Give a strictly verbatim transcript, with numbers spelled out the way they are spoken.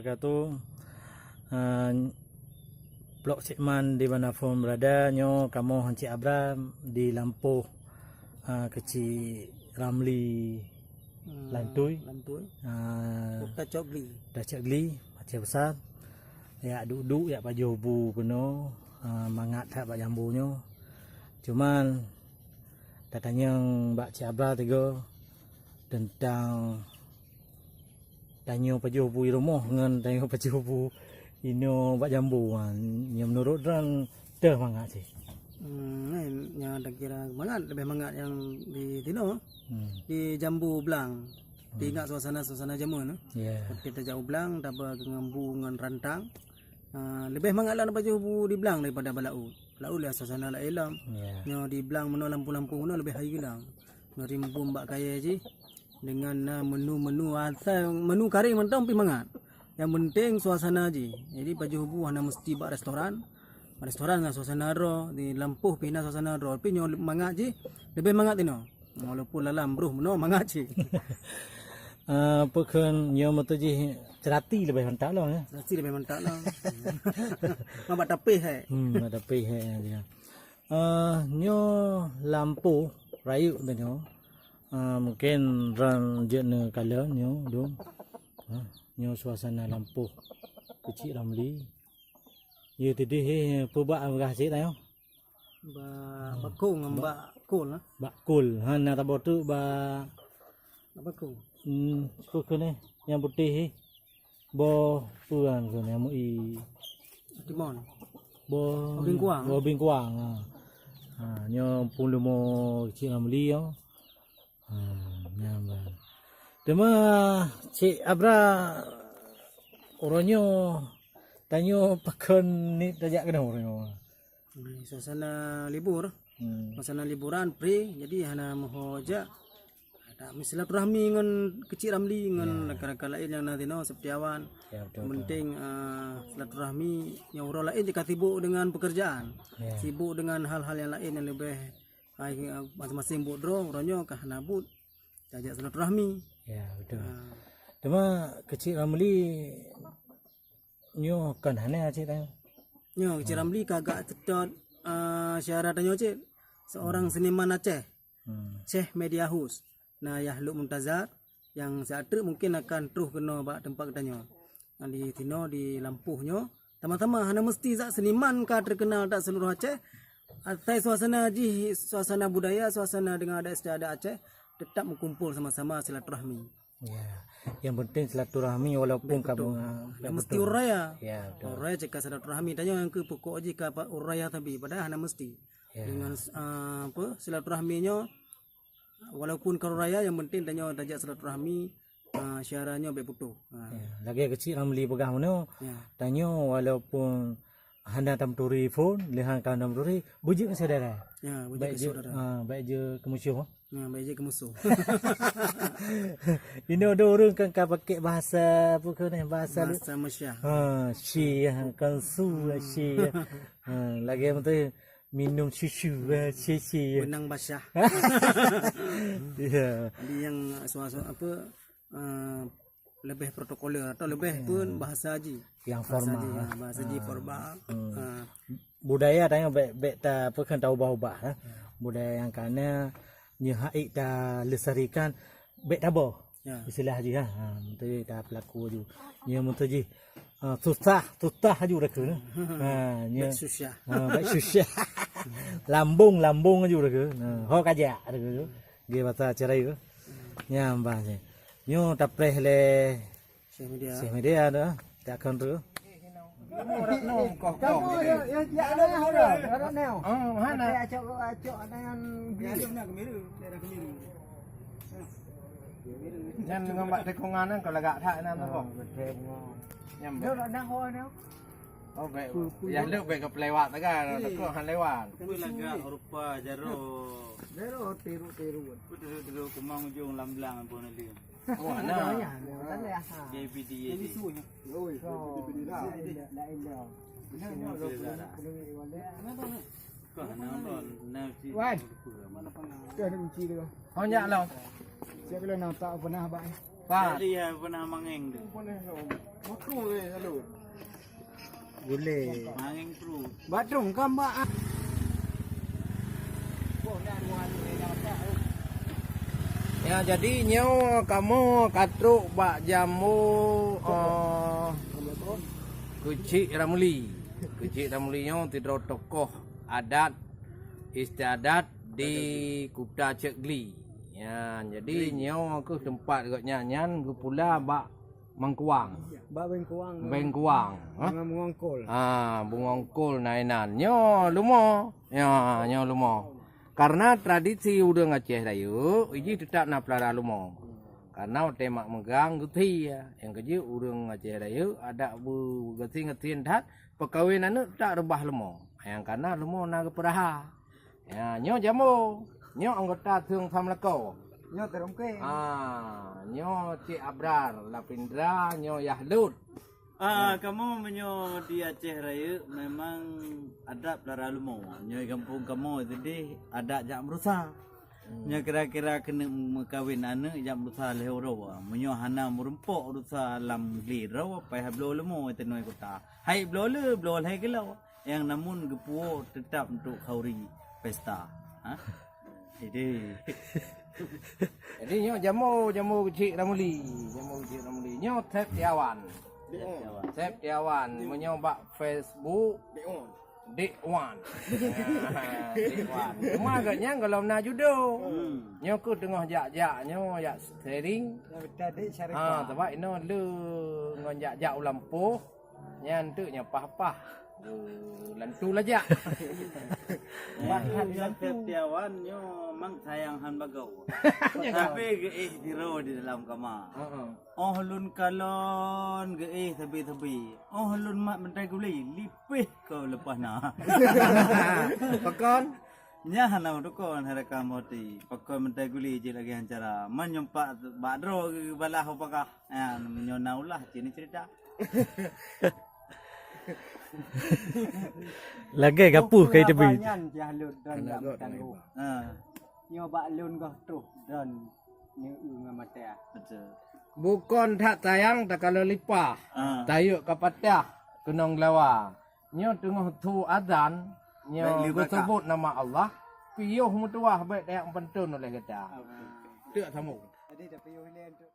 Satu, ah, Vlog Sekman di mana pun berada, nyoe kamoe Encik Abra di lampôh, ah, Keuchik Ramli, hmm, Lantui. Lantui. Ah, Kota Cot Gli. Kota Cot Gli, Aceh Besar. Yak duek-duek, yak pajoh bu keunoe, ah, mangat that bak jambu nyoe. Cuman, tatanyong bak Cik Abra tiga tentang tanyoe pajoh bu i rumoh ngon tanyoe pajoh bu inoe bak jambu. Ha, nyoe meunurot droen teuh mangat sih. Hmm, nyan, nyan takira mangat, leubeh mangat nyang di tinoe. Hmm. Di jambu blang. Hmm. Teuingat suasana-suasana jameun, eh. Ya. Kita tajak u blang, taba ngon bu ngon rantang. Ah, leubeh mangat lom pajoh bu di blang daripada bak laôt. Bak laôt lé suasana laén lom. Ya. Nyoe di blang meunoe, lampu-lampu meunoe leubeh hai lom. Ngerimbun bak kayèe jih dengan na menu-menu asai, menu kari mantong pih mangat. Yang penting suasana jih. Jadi pajoh bu hana mesti bak restoran. Bak restoran na suasana droe, di lampôh pih na suasana droe. Tapi nyoe mangat jih, leubeh mangat inoe. Walaupun lalam broh meunoe mangat cit. Ah, peue kheun nyoe meutu jih, seurati leubeh mantap lom, ya? Seurati leubeh mantap lom. Ngon bak tapéh, hai. Hmm, bak tapéh, hai, ya. Ah, nyoe lampôh rayeuk teuh nyoe. Ah, mungkin droen jeuet neukalon nyoe, dum. Ah, nyoe suasana lampôh Keuchik Ramli. Ye, tidih, eh, peue bak peugah cit tanyoe? Bak, hmm, bak kong ngon bak, bak kol, ah. Bak kol. Ha, na saboh teuk bak, bak kong. Hmm, siku keunoe nyang putéh, eh. Boh peue keunoe nyang meu-i? Timun. Boh, boh bingkuang. Boh bingkuang, ha. Ha, nyoe pun leumo Keuchik Ramli nyoe. Ha, nyan bah. Teuma Cik Abra, uroe nyoe tanyoe pakon niet tajak keunoe uroe nyoe? Hmm, suasana libur. Hmm. Suasana liburan free, jadi hana meuho jak. Ada silaturahmi ngon Keuchik Ramli, ngon, ya, rakan-rakan laén nyang na tinoe, Septiawan. Ya, betul, betul. Penting, eh, silaturahmi, nyang uroe laén jih ka sibuk dengan pekerjaan. Ya. Sibuk dengan hal-hal nyang laén nyang leubeh Hai, eh, maséng-maséng buet droe, uroe nyoe ka hana buet. Tajak silaturahmi. Ya, betul. Ha. Teuma Keuchik Ramli nyoe kon hana cit tanyoe. Nyoe Keuchik, hmm, Ramli ka gak seutôt, eh, syedara tanyoe cit. Seorang, hmm, seniman Aceh. Hmm. Syekh Media House. Na Yah Luk Muntazar. Nyang siat treuk mungkin akan troh keunoe bak teumpat geutanyoe. Di sinoe, di lampôh nyoe, sama-sama hana meusti zat seniman ka teukeunal that seuluroh Aceh. Asai suasana jih, suasana budaya, suasana deungon adat istiadat Aceh, teutap meukumpol sama-sama silaturahmi. Ya, yang penting silaturahmi walaupun, bèk kamoe, beutôi, ah, hana meusti uroe raya. Ya, betul. Uroe raya cit ka silaturahmi, tanyoe nyang keu pokok jih ka pa-, uroe raya sabe, padahai hana meusti. Ya. Deungon, ah, apa, silaturahmi nyoe, walaupun ka uroe raya, nyang penting tanyoe tajak silaturahmi, ah, syedara nyoe bèk putôh. Ah. Ya, lagèe Keuchik Ramli peugah meunoe, ya, tanyoe walaupun hana tameuturi phôn, lé han ka hana tameuturi, beujeuet keu syedara. Ya, beujeuet keu syedara. Bèk jeuet, ah, bèk jeuet keu musoh. Ya, bèk jeuet keu musoh. Inoe dua ureueng kan ka pakai bahasa, apa keuh ni, bahasa lu-, bahasa Malaysia. Ha, shi, ya, kan su, shi, ya. Ha, lagèe meutu. Minum susu, eh, sisi. Benang basah. Ya. Jadi nyang suasana apa, eh, leubeh protokoler atau leubeh, ya, pun bahasa jih. Yang formal, bahasa jih, lah. Ya, bahasa jih, ah, formal. Hmm. Ah. Budaya tanyoe bèk, bèk ta, apa kan, ta ubah-ubah, eh. Ya. Budaya nyang kana nyoe hak ta lestarikan, bèk taboh. Ya. Istilah jih, ha. Ha, meutu jih ta peulaku aju. Nyoe meutu jih, ha, susah, susah aju rakeu. Ha, nyoe. Bèk susah. Ha, bèk susah. Lambong, lambong aju rakeu. Ha, ho kajak rakeu. Gé basa cerai tu. Nyan bah nyoe. Nyoe tapreh lé Syekh Media. Syekh Media tu. Tak akan tu. Nyan ngon bak tikongan nyan, kau lagak that nyan tu, kok. Nyan, bèk. Oh, bèk. Ya, lu bèk keu pelewat tegal, teuka han lewat. Peue lagak rupa jaroe. Jaroe tiru-tiru. Peue tiru-tiru keumang ujong lam blang pun ada. Oh, ana. J P D A. Oi. Wan. Dah ada kunci dia. Hanya lah. Siap lah nak tak pernah, Abang. Pat. Jadi ya pernah mangeng tu. Gulé. Mangeng tu. Batung kan, Mak. Ya, jadi nyoe kamoe ka trok bak jambo, eh, Keuchik Ramli. Keuchik Ramli nyoe sidroe tokoh adat istiadat di Kuta Cot Gli. Ya, jadi nyoe keuh teumpat gobnyan nyan geupula bak Mangkuang. Bak Bengkuang. Bengkuang. Ha? Dengan Bungong Kol. Ha, Bungong Kol na inan. Nyoe lumo. Ya, nyoe lumo. Karena tradisi ureuëng Aceh Rayeuk, iji tetap na pelara lumo. Karena watée mak meugang geuthi ya. Nyang keujeuet ureuëng Aceh Rayeuk adak beugasien-gasien that peukawen aneuëk tak reubah lumo. Nyang kana lumo na geupeuraha. Ya, nyoe jambo. Nyoe anggota Teung Samlako. Nyoe Teurungkeng. Ah, nyoe Cik Abrar, Lapindra, nyoe Yahlut. Ah, kamoe meunyoe di Aceh Rayeuk memang adat pelara lumo. Nyoe gampông kamoe sideh adat jak meurusa. Nyoe kira-kira keuneuk meukawen aneuëk jak meurusa lhée uroe. Meunyoe hana meurumpok rusa lam glé droe, paih bloe lumo teunoe kuta. Hai bloe le, bloe lhée kilo. Nyang namun geupuwoe teutap untuk khauri pesta. Ha? Jadi. Jadi nyoe jambo, jambo Keuchik Ramli, jambo Keuchik Ramli. Nyoe Septiawan. Septiawan. Meunyoe bak Facebook Dek Wan. Dek Wan. Cuma agaknya golom na judo. Nyoe keuh teungoh jak-jak nyoe jak sharing. Ha, sebab inoe le ngon jak-jak u lampôh. Nyan tu nyang pah-pah. Lantu lajak. Bak Septiawan nyoe mang sayang han bagoe. Tapi geuéh sidroe di dalam kama. Heeh. Oh lôn kalon geuéh sabe-sabe. Oh lôn mat meuntée guli lipeh keu leupah na. Pakon? Nyan hana meutukon hai rakan meuhoti. Pakon meuntée guli jeuet lagée hancara. Man nyumpak bak droe geubalah upakah. Nyan meunyoe na ulah cit ni cerita. Lagée gapuh kai teubi. Nyan jah lôn don lam tanggoh. Ha. Nyoe bak lôn goh troh don neu ngon mata. Betul. Bukon that sayang takalon lipah. Ha. Tayok ka patah keunong lawa. Nyoe teungoh thu azan, nyoe geuseubut nama Allah, piôh meutuwah bék tajak meupanton oleh gata. Teuk sambung. Jadi dah piôh ilée untuk